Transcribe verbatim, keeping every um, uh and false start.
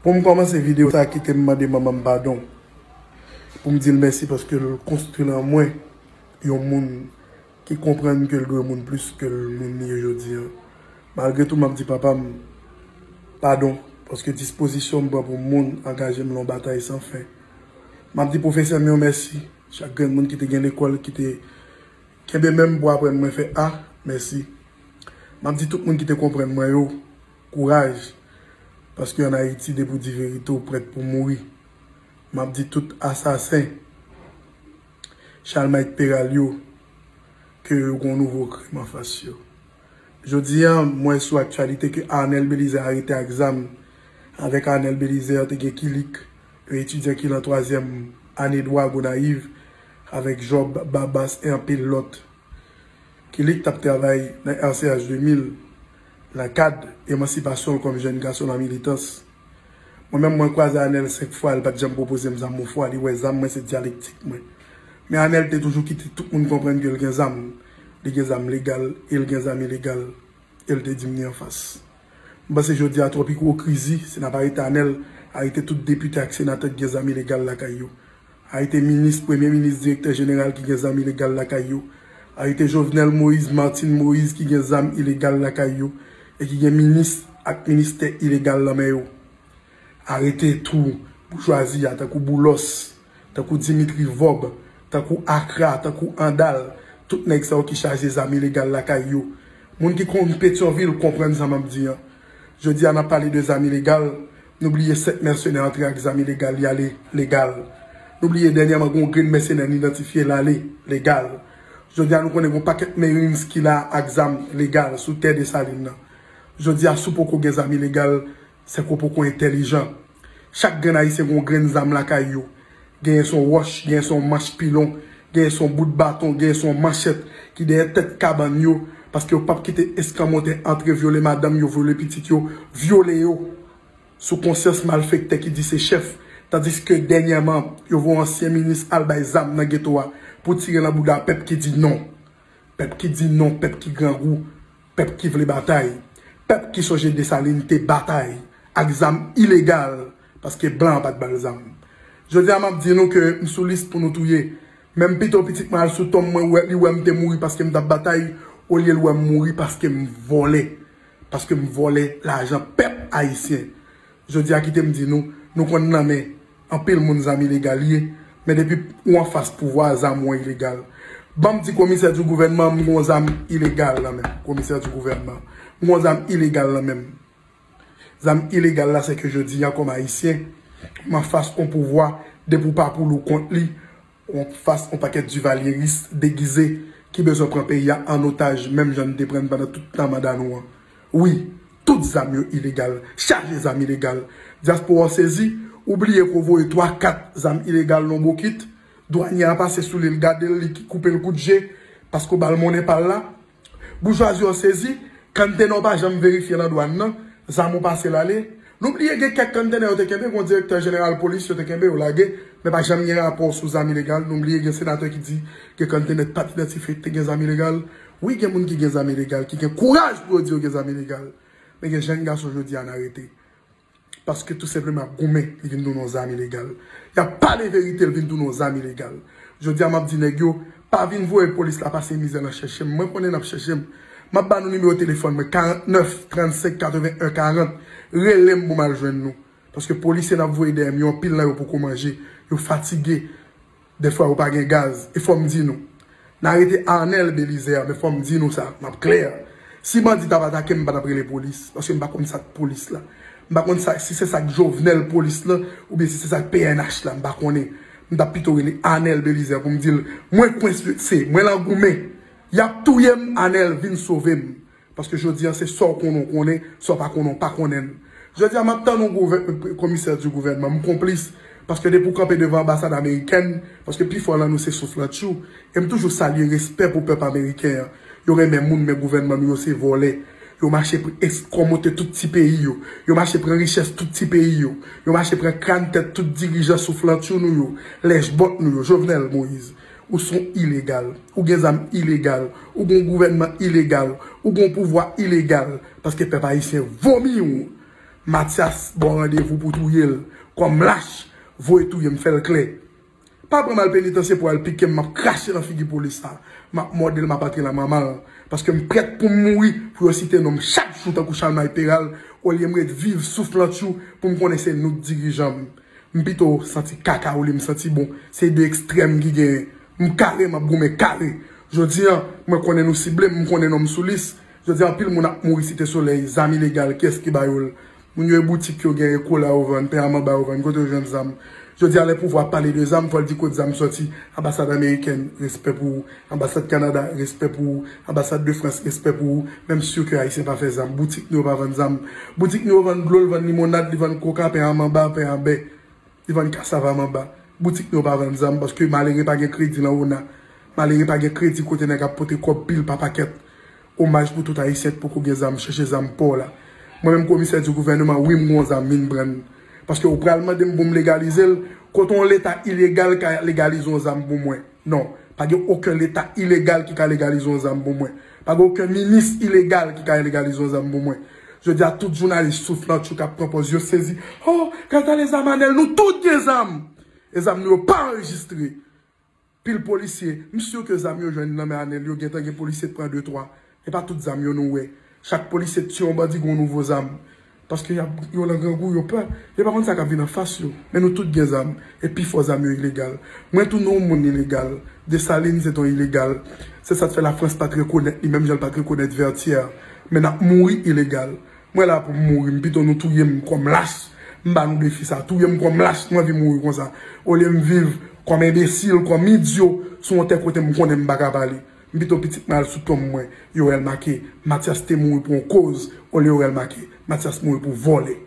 Pou m kòmanse videyo sa, kite m mande manman m padon. Pou m di l mèsi paske l konstwi nan mwen yon moun ki konprann ke l dwe moun plis ke l moun li ye jodi a. Malgre tou, m ap di papa m padon paske dispozisyon m pran pou moun angaje m nan yon batay san fen. M ap di pwofesè m yo mèsi, chak grenn moun ki te gen lekòl, ki te kenbe men m pou aprann mwen fè A, mèsi. M ap di tout moun ki te konprann mwen yo, kouraj, paske ann Ayiti, depi w di verite, w prèt pou mouri. M ap di tout asasen Chalmay Peral yo ke yo gen yon nouvo krim anfas yo. Jodi a, m wè sou aktyalite ke Arnel Belizaire arete ak zam. Avèk Arnel Belizaire, te gen Kilik, yon etidyan ki nan twazyèm ane dwa Gonayiv, avèk Job Babas e anpil lòt. Kilik t ap travay nan R C H de mil, nan kad emansipasyon l kòm jèn gason nan militans. Mwen menm, mwen kwaze Arnel senk fwa, li pa t janm pwopoze m zam yon fwa, li wè zam mwen se dyalektik mwen. Men Arnel te toujou kite tout moun konprann ke l gen zam. Li gen zam legal e l gen zam ilegal, e l te di m li anfas. M panse jodi a twòp ipokrizi, si n ap arete Arnel, arete tout depite ak senatè ki gen zam ilegal lakay yo. Arete minis, premye minis, direktè jeneral ki gen zam ilegal lakay yo. Arete Jovenel Moïse, Martine Moïse ki gen zam ilegal lakay yo e ki gen minis ak ministè ilegal nan men yo. Arete tou boujwazi a, tankou Boulos, tankou Dimitri Vorbe, tankou Akra, tankou Andal, tout nèg sa yo ki chaje zam ilegal lakay yo. Moun ki konn Petyonvil konprann sa m ap di an. Jodi a, n ap pale de zam ilegal, nou bliye sèt mèsenè antre ak zam ilegal, y ale legal. Nou bliye dènyèman gen yon grenn mèsenè n idantifye l ale legal. Jodi a, nou konnen gen yon pakèt Marines ki la ak zam legal sou tè Desalin nan. Jodi a, si w poko gen zam ilegal, se ke w poko entèlijan. Chak grenn Ayisyen gen yon grenn zam lakay yo. Genyen se yon wòch, genyen se yon manch pilon, genyen se yon bout baton, genyen se yon manchèt ki dèyè tèt kabann yo, paske yo p ap kite eskanmòtè antre vyole madanm yo, vyole pitit yo, vyole yo. Sou konsyans malfektè ki di se chèf, tandiske dènyèman, yo voye ansyen minis al bay zam nan geto a pou tire nan bouda pèp ki di non. Pèp ki di non, pèp ki grangou, pèp ki vle batay, pèp ki sonje Desalin te batay ak zam ilegal, paske blan an pa t ba l zam. Jodi a, m ap di nou ke m sou lis pou nou touye. Men m pito pitit mwen al sou tonm mwen, wè, li wè m te mouri paske m t ap batay, olye l wè m mouri paske m vòlè. Paske m vòlè lajan pèp ayisyen. Jodi a, kite m di nou, nou konn nan men anpil moun zam ilegal ye, men depi ou anfas pouvwa, zam ou an ilegal. Ban m di komisè di gouvènman, m gon zam ilegal nan men m. Komisè di gouvènman, m gon zam ilegal nan men m. Zam ilegal la, se ke jodi a, kòm ayisyen, m anfas on pouvwa, depi w pa pou l ou kont li, ou anfas on pakèt divalyeris degize ki bezwen pran peyi a an otaj, menm jan n te pran n pandan tout tan manda nou an. Wi, tout zam yo ilegal, chaje zam ilegal. Dyaspora w sezi, ou bliye ke w voye twa, kat zam ilegal nan bokit, dwanye a pase sou li, l gade l, li koupe l kout je, paske w ba l monnen pa l la. Boujwazi an sezi, kantena w pa janm verifye nan dwàn nan, zam ou pase l ale. Nou bliye gen kèk kantena yo te kenbe, gon direktè jeneral polis yo te kenbe, yo lage, men pa janm gen rapò sou zam ilegal. Nou bliye gen senatè ki di gen kantena ki pa t idantifye ki te gen zam ilegal. Wi, gen moun ki gen zam ilegal, ki gen kouraj pou yo di yo gen zam ilegal. Men gen jèn gason jodi a n arete. Paske tou senpleman ap goumen, li vin tounen yon zam ilegal. Y ap pale verite, li vin tounen yon zam ilegal. Jodi a, m ap di nèg yo, pa vin voye polis la pase mizè nan chèche m. Mwen konnen n ap chèche m. M ap ba nou nimewo telefòn mwen, karant nèf, trannsenk, katreven en, karant. Rele m pou m al jwenn nou. Paske polisye n ap voye dèyè m yo, anpil nan yo poko manje. Yo fatige. Dèfwa yo pa gen gaz. E fò m di nou. N arete Arnel Belizaire, men fò m di nou sa, m ap klè. Si bandi t ap atake m, m pa t ap rele polis, paske m pa konn sa k polis la. M pa konn sa, si se sa k Jovenel polis lan, oubyen si se sa k P N H la, m pa konnen. M t ap pito rele Arnel Belizaire pou m di l, mwen kwense, mwen lan goumen. Y ap touye m, Arnel, vin sove m. Paske jodi a, se sa w konnen, w konnen, sa w pa konnen, w pa konnen l. Jodi a, m ap tann yon gouvè-, komisè di gouvènman, m konplis. Paske depi w kanpe devan anbasad amerikèn, paske pifò nan nou se souflantchou. E m toujou salye respè pou pèp ameriken an. Yo renmen moun, men gouvènman nou yo se vòlè. Yo mache pr-, eskòmote tout ti peyi yo. Yo mache pran richès tout ti peyi yo. Yo mache pran kràn tèt tout dirijan souflantchou nou yo, lèchbòt nou yo, Jovenel Moïse. Ou se yon ilegal. Ou gen zam ilegal. Ou gen yon gouvènman ilegal. Ou gen yon pouvwa ilegal. Paske pèp ayisyen vomi w. Matyas ba w randevou pou touye l. Kòm lach, voye touye m, fè l klè. Pa pran m al penitansye pou al pike m, m ap krache nan figi polis la. M ap mòde l, m ap antre nan manman l. Paske m prèt pou m mouri, pou yo site non m chak jou tankou Chalmay Peral, olye m ret viv souf lantchou pou m konnen se nou k dirijan m. M pito santi kaka olye m santi bon. Se de ekstrèm ki genyen. M kare, m ap goumen kare. Jodi a, mwen konnen nou sible m, m konnen non m sou lis. Jodi a, anpil moun ap mouri Site Solèy, zam ilegal, kiyès ki ba yo l? Moun yo e boutik yo genyen, kola yo vann, pen a manba yo vann, kote yo jwenn zam? Jodi a, lè pouvwa ap pale de zam, fò l di kot zam sòti. Anbasad amerikèn, respè pou ou. Anbasad Kanada, respè pou ou. Anbasad de Frans, respè pou ou. Men m si ke Ayisyen pa fè zam. Boutik nou yo pa vann zam. Boutik nou yo vann dlo, l vann limonad, li vann koka, pen a manba, pen a bè. Li vann kasav a manba. Boutik nou yo pa vann zam, paske malere pa gen kredi nan ona. Malere pa gen kredi kote nèg ap pote kòb pil pa pakèt. Omaj pou tout Ayisyen k poko gen zam, chèche zam pa w la. Mwen menm komisè di gouvènman, wi m gon zam, vin pran l. Paske ou pral mande m pou m legalize l, kote yon leta ilegal ka legalize yon zam pou mwen? Non, pa gen okenn leta ilegal ki ka legalize yon zam pou mwen. Pa gen okenn minis ilegal ki ka legalize yon zam pou mwen. Jodi a, tout jounalis souf lantchou k ap pran pòz yo sezi. Oh, gad ale zam Anèl, nou tout gen zam! E zam nou yo pa anrejistre. Pil polisye, m si ke zam yo jwenn nan men Anèl yo, gentan gen polisye k pran de twa. E pa tout zam yo nou wè. Chak polisye k tiye yon bandi gen yon nouvo zam. Paske y ap, yo nan grangou, yo pè. Yo pa konn sa k ap vin anfas yo. Men nou tout gen zam. E pifò zam yo ilegal. Mwen tou nou moun ilegal. Desalin se t on ilegal. Se sa k fè Lafrans pa t rekonèt li, menm jan l pa t rekonèt Vètyè. Men n ap mouri ilegal. Mwen la pou m mouri, m pito nou touye m kòm lach. M ba nou defi sa, touye m kòm lach, m anvi mouri konsa. Olye m viv kòm enbesil, kòm idyo, sou yon tè kote m konnen m pa ka pale. M pito pitit mwen al sou tonm mwen, yo wè l make, Matyas te mouri pou yon koz, olye yo wè l make, Matyas mouri pou vòlè.